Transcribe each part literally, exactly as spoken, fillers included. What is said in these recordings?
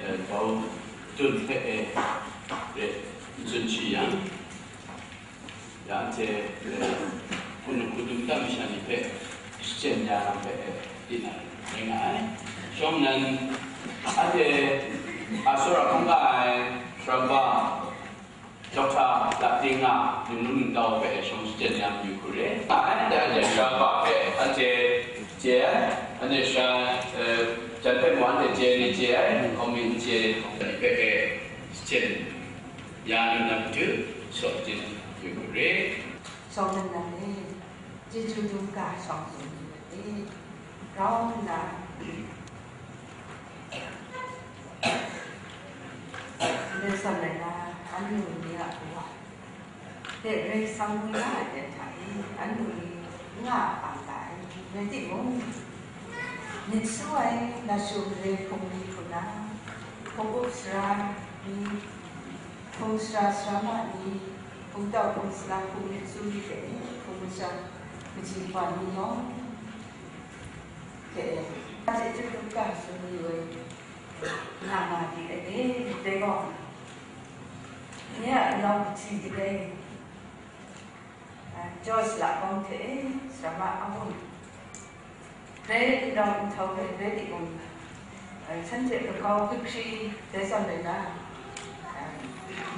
Grau tun hpe e re n tsun shi yang, ya anhte hpung hkudum tam masha ni hpe shachyen ya na hpe e tinang rai nga ai. Shawng nnan, anhte a tsawra hkungga ai Sharaba Doctor Lating a ningnu ningtau hpe shawng shachyen ya mayu hku re. Anhte, anhte Sharaba hpe anhte chye ai, anhte sha, eh, jan hpe mung anhte chye ni chye ai, hkawmi n chye ni hpe e shachyen ya lu na matu, shawng shachyen yu hku re. Shawng nnan e, chyeju dum ga shawng tsun yu ai, grau nna, ndai zawn rai na, anu ni a kawa hte Karai Kasang ngu na ai hta e, anu ni n nga a kang ga ai, rai timung, myit su ai lashu mare hpung ni hku na, hpung up sara ni, hpung sara sara ma ni, hpung tau hpung salang hpung myit su ni hte hpung masha kaji wa ni yawng hte, a chyeju dum ga tsun yu ai, nga nga di ai e, dai gaw, nye a nau kaji galai, George Lakawng hte, Sara Ma Amun, dai nau nhtau hpe rai timung, shanhte lahkau hkrit hkri dai zawn rai na,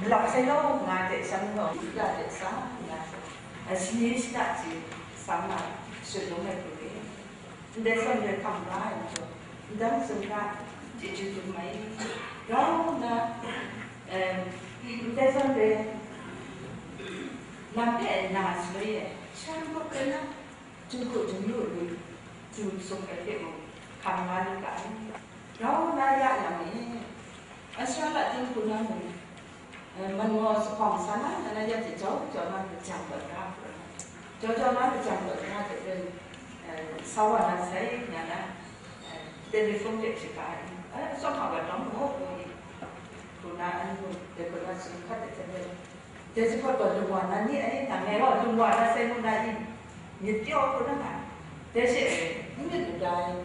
malak sai law nga de shang gaw, ya de sa nga, shani shana ji sang nga, shut lung ai hku re. Ndai zawn re hkam ga ai majaw, ndang tsun ga, chyeju dum ai. Grau nna, em, ndai zawn re lam e na shaloi e, sha lawp ai na, Jinghku Jinglu ni, Jinghku sum ai hte mung, hkam nga lu ga ai. Grau nna ya yang e, Australia ting hku na mung, Eh, man gaw, sa hpawng sa na, na na ya hte jau jau na, kajang tawn ra hku rai. Jau jau na, kajang tawn ra hte, eh, sa wa na sai, na na, eh, telephone de shaga ai. Eh, atsawm hpa wa dawng mu, mu ni. Hku na, anhte hku na, tsun hkat de hte, dai jahpawt gaw lung wa na ni ai, nang e gaw lung wa na sai ngu na ni? Myit pyaw hku na nga. Dai she, n myit lu da ai,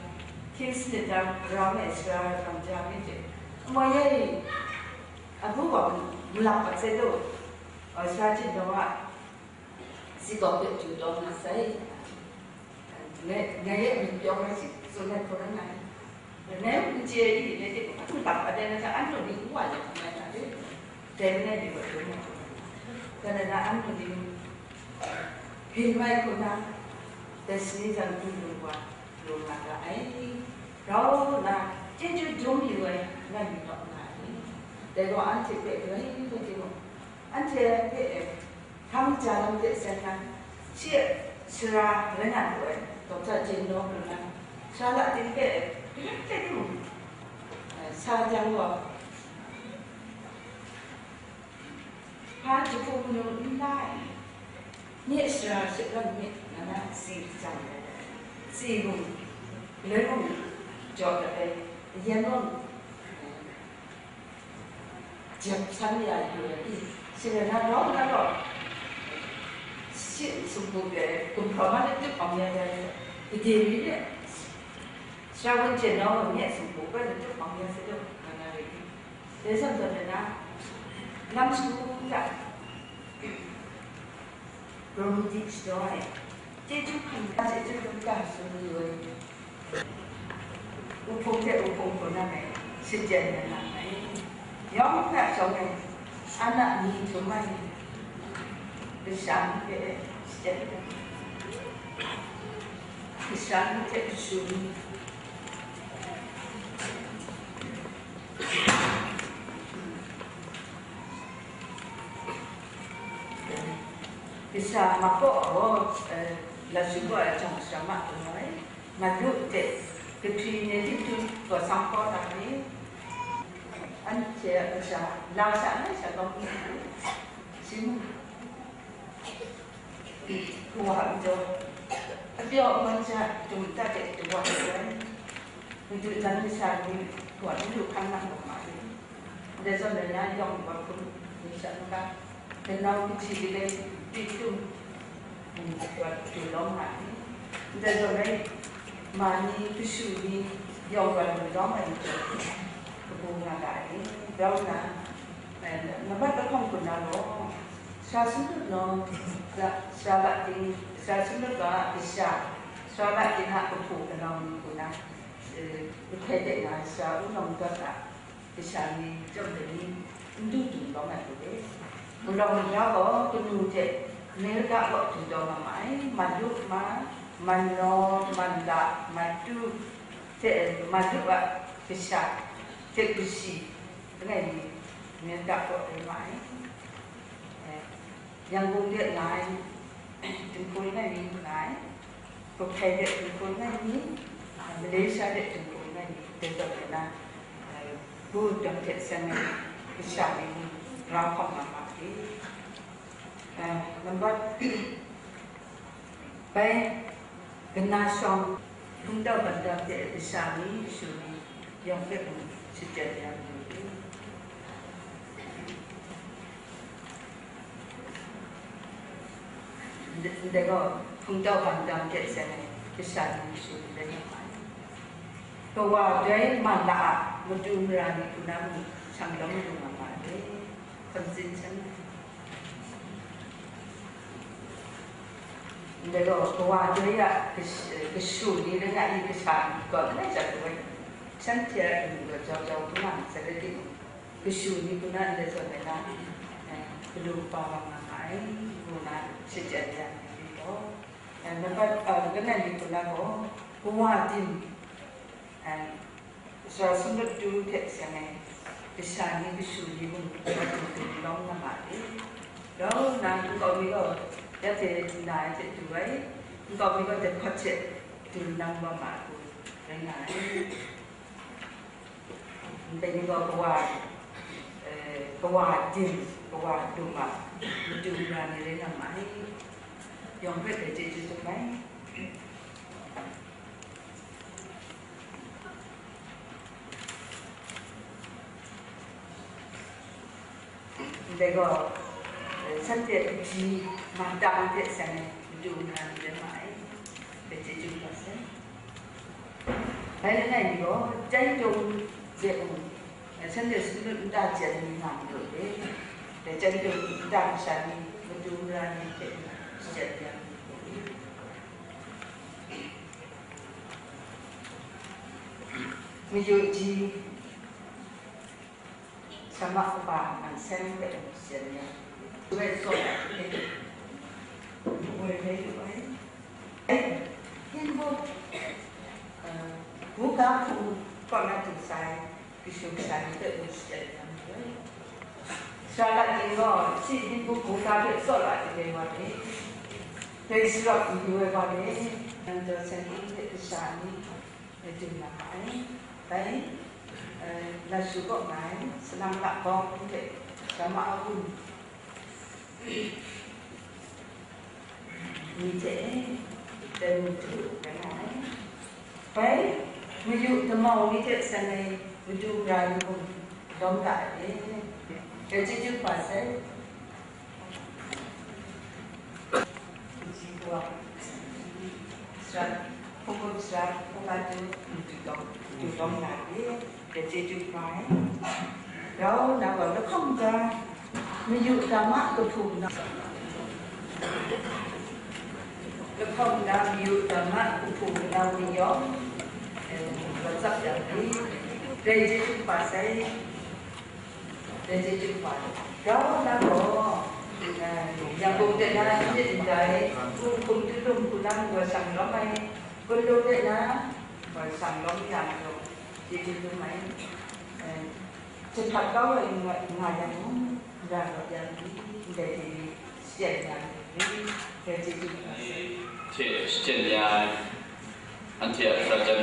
Kings myit dang, rau ai sara lam ja mi hte, amai e, Abu gaw malak mat sai law, Australia daw a, si gaw hpe du taw na sai. Ngai, ngai e myit pyaw ai si tsun ai hku rai ngai. Ngai n chye ai ni le, a hku lak mat ai na hta, anhte ni n wa yang n rai hta de, dai langai mi gaw dum ai hku rai ngai. Dai na na anhte ni byin mai hku na, dai sani jan hku lu wa, lu nga ga ai. Grau nna, chyeju dum yu ai, ngai myit nawk nga ai. Dai gaw anhte hpe galoi hpe timung, anhte hpe e, hkang ja lam de sen na, shi sara rai na lu ai, Doctor Jin Naw lu na, sara la ting hpe, hpe timung, eh, sa jang gaw, hpa jahku manu n la ai, nye sara shapran myit, nga na tsi jang ai, tsi mung, galoi mung, jaw dat ai, ayen mung, jep san ya yu ai, i, shi rai na rawng na gaw, shi sumpu de gumhpraw ma de tup awng ya ya, gade mi de, sara wan jen nawng nye sumpu gaw de tup awng ya sa du, nga na rai i. Dai zawn zawn na, lam shagu hta, Rum di shadaw ai, chyeju hkam hta chyeju dum ga tsun yu ai, wuhpung hte wuhpung hku na me, shachyen na na ai, yawng hta shawng ai, ana ni htum ai, kasha ni hpe shachyen ai, kasha ni hte kashu ni. Kasha ma kaw gaw, eh, lashu gaw ai jawng sara ma tu ai, Madu hte Kahkri ni Litu gaw sang kaw na ni, anhte a kasha, la sha na sha gaw, shi mu. Kawa majaw, apyaw aman sha, dum ta de dawa ai, Madu jan masha ni, kawa ni lu hkan nang gaw ma ni. Ndai zawn rai na, yawng wa hpun ni sha n-ga, lanau kahti galai, Litu, mm, wa du lawm nga ni. Ndai zawn rai, ma ni, kashu ni, yawng wa du lawm ai majaw, kabu nga ga. Grau na, eh, nambat lahkawng hku na gaw, sara sumlut nawng, sara, sara la ting, sara sumlut ga kasha, sara la ting a kahpu kanau ni hku na, eh, kahte de na sara wunawng dawt a kasha ni, chyawm de ni, n du du lawm ai hku de. Galaw mara gaw kanu hte Merga kaw du taw nga ma ai, Malu ma, Manraw, Manla, Matu, hte Malu a kasha, hte kashi, langai mi, Merga kaw rai ma ai. Eh, Yangon de nga ai, dinghku langai mi nga ai, Kawhpai de dinghku langai mi, Malaysia de dinghku langai mi, dai taw de na, eh, bu dang hte seng ai kasha ni grau hkawm nga ma ai. Eh, nambat bai, kana shawng, hpungtau bandam hte kasha ni, kashu ni, yawng hpe mung shachyen ya yu. Ndai gaw, hpungtau bandam hte seng ai kasha ni, kashu ni rai nga ma ai. Kawa doi man la a, matu mara ni hku na mung, shang lawm lu nga ma ai. Hkamtsin seng ai. Ndai gaw, kawa doi a kash-, kashu ni langai mi kasha ni gaw langai chyat lu ai, shanhte a amu gaw jau jau hku nga masat rai timung, kashu ni hku na ndai zawn ai na, eh, galu kaba wa nga ma ai, ngu na shachyen ya ai ni gaw, eh, nambat, eh, langai mi hku na gaw, kawa dim, eh, Sara sumlut du hte seng ai kasha ni, kashu ni mung, wa du du lawm nga ma ai. Rau nna, nkau mi gaw ya hte na ai hte du ai, nkau mi gaw dai hpawt hte du nang wa ma ai hku rai nga ai. Ndai ni gaw kawa, eh, kawa dim, kawa dum a matu mara ni rai nga ma ai. Yawng hpe dai chyeju dum ai. Ndai gaw, eh, shanhte kaji matang hte seng ai matu mara ni rai ma ai, dai chyeju kaba sai. Bai langai mi gaw, chyai chyum hte mung, eh, shanhte sumlut nta jan ni nga majaw e, dai chyai chyum nta masha ni, matu mara ni hte shachyen ya ai. Mayu ji, shama kaba nang seng hpe mung seng ya. Woi, tsawt ai hte, woi rai lu ai. Ai, Hpingbuk, eh, buga hpung kaw na du sai, kashu kasha ni hpe mung shachyen ya mayu ai. Sara la ting gaw, shi Hpingbuk buga hpe tsawt ai wa ni, dai sharawt mayu ai wa ni, nang jaw seng hpung hte kasha ni, e, du na ma ai. Bai, eh, Lashu kaw nga ai, salang lakau hte, shama a-un ni hte, dai mung du rai nga ai. Bai, mayu damau ni hte seng ai matu mara ni mung lawm ga ai. Dai chyeju kaba sai. Ji gaw, sara, hpung hkum sara, hpung la du, du lawm, du lawm na re, dai chyeju kaba ai. Rau na gaw, lahkawng da, mayu dama kahpu na, lahkawng da, mayu dama kahpu na ni yawng, eh, wa tsap yang ni, dai chyeju kaba sai. Dai chyeju kaba. Grau na gaw, eh, Yangon de na myit ndai, hkum hkum tu lum hku na wa shang lawm ai, Kunlu de na wa shang lawm yang gaw, chyeju dum ai. Eh, jahpat kau ai nga, nga yang mung, n ra rawt yang ni, ndai hte ni shachyen ya ai ni, dai chyeju kaba sai. Hte shachyen ya ai, anhte a shara jan